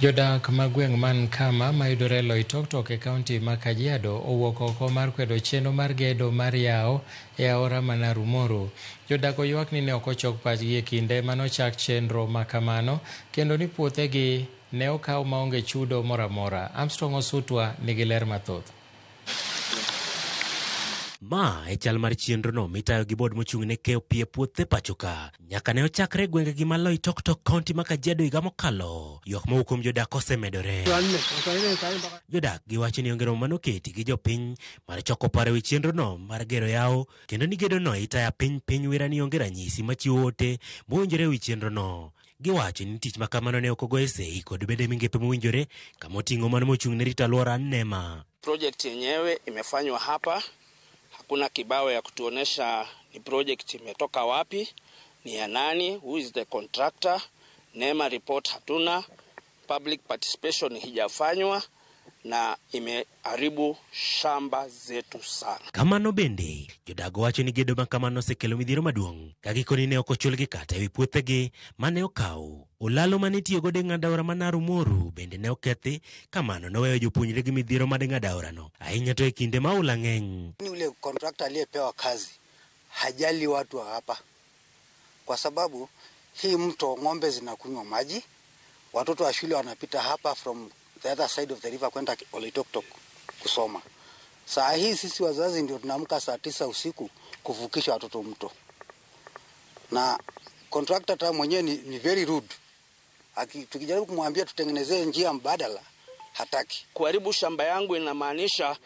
Jodak ma gweng' man Kama mayudore Loitoktok e kaunti ma Kajiado owuok oko mar kwedo chenro mar gedo mar yawo e aora ma Narumoru. Jodak oywak ni ne ok ochok pachgi e kinde manochak chenro ma kamano kendo ni puothegi ne okaw maonge chudo moro amora. Armstrong Osutwa nigi ler mathoth. Ma e chal mar chenrono mitayo gi bod mochung' ne keyo pi e puothe pacho ka. Nyaka ne ochakre e gwengegi ma Loitoktok, kaunti ma Kajiado higa mokalo, ywak mowuok kuom jodak osemedore. Jodak giwacho ni onge romo manoketi gi jopiny mar choko paro e wi chenrono mar gero yawo kendo ni gedono itaya piny piny wira ni onge ranyisi machiwo ote mowinjore e wi chenrono. Giwacho ni tich ma kamano ne ok ogoye sei kod bede migepe mowinjore kama oting'o mano mochung' ne rito alwora NEMA. Project yenyewe imefanywa hapa, hakuna kibao ya kutuonesha ni project imetoka wapi, ni ya nani, who is the contractor. NEMA report hatuna, public participation hijafanywa na imeharibu shamba zetu sana. Kamano bende, jodago wacho ni gedo ma kamano osekelo midhiero maduong' ka gikoni ne ok ochulgi kata ewi puothegi mane okaw. Olalo mane itiyo godo e ng'ado aora ma Narumoru bende ne okethi, kamano noweyo jopuonjre gi midhiero mar ng'ado aorano, ahinya to e kinde ma oula ng'eny. Ni ule contractor aliyepewa kazi hajali watu wa hapa, kwa sababu hii mto ng'ombe zinakunywa maji, watoto wa shule wanapita hapa from the other side of the river kwenda Oloitoktok kusoma. Saa hii sisi wazazi ndio tunaamka saa 9 usiku kuvukisha watoto mto, na contractor ta mwenyewe ni very rude. Tukijaribu kumwambia tutengenezee njia mbadala hataki. Kuharibu shamba yangu inamaanisha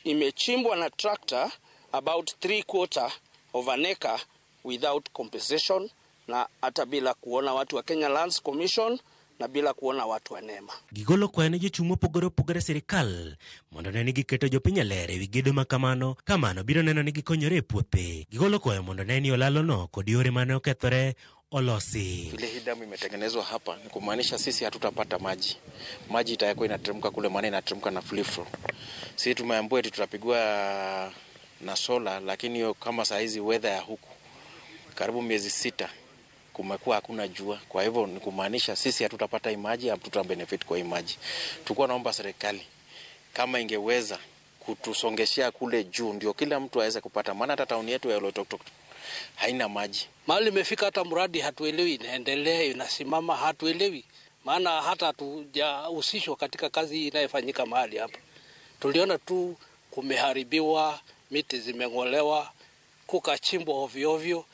imechimbwa na tractor about 3/4 of an acre without compensation, na hata bila kuona watu wa Kenya Lands Commission na bila kuona watu wa NEMA. Gigolo kwayo ne jochung' mopogore opogore e sirikal mondo ne ni giketo jopiny e ler ewi gedo ma kamano, kamano biro neno ni gikonyore e puothe. Gigolo kwayo mondo ne ni olalono kod yore mane okethore olosi. Vile hii damu imetengenezwa hapa ni kumaanisha sisi hatutapata maji. Maji itakuwa inateremka kule, maana inateremka na free flow. Sisi tumeambiwa eti tutapigwa na sola, lakini hiyo kama saa hizi weather ya huku karibu miezi 6 kumekuwa hakuna jua. Kwa hivyo ni kumaanisha sisi hatutapata hii maji, hatuta benefit kwa hii maji. Tulikuwa naomba serikali kama ingeweza kutusongeshea kule juu ndio kila mtu aweze kupata, maana hata town yetu ya Oloitoktok haina maji. Mahali imefika hata mradi hatuelewi, inaendelea inasimama, hatuelewi, maana hata hatujahusishwa katika kazi hii inayofanyika mahali hapa. Tuliona tu kumeharibiwa, miti zimeng'olewa, kukachimbwa ovyo ovyo,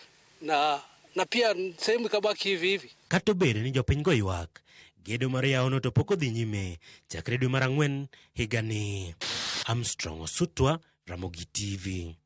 na pia sehemu ikabaki hivi hivi. Kata obedo ni jopiny go ywak, gedo mar yawono to pok odhi nyime chakre dwe mar 4 higani. Armstrong Osutwa, Ramogi TV.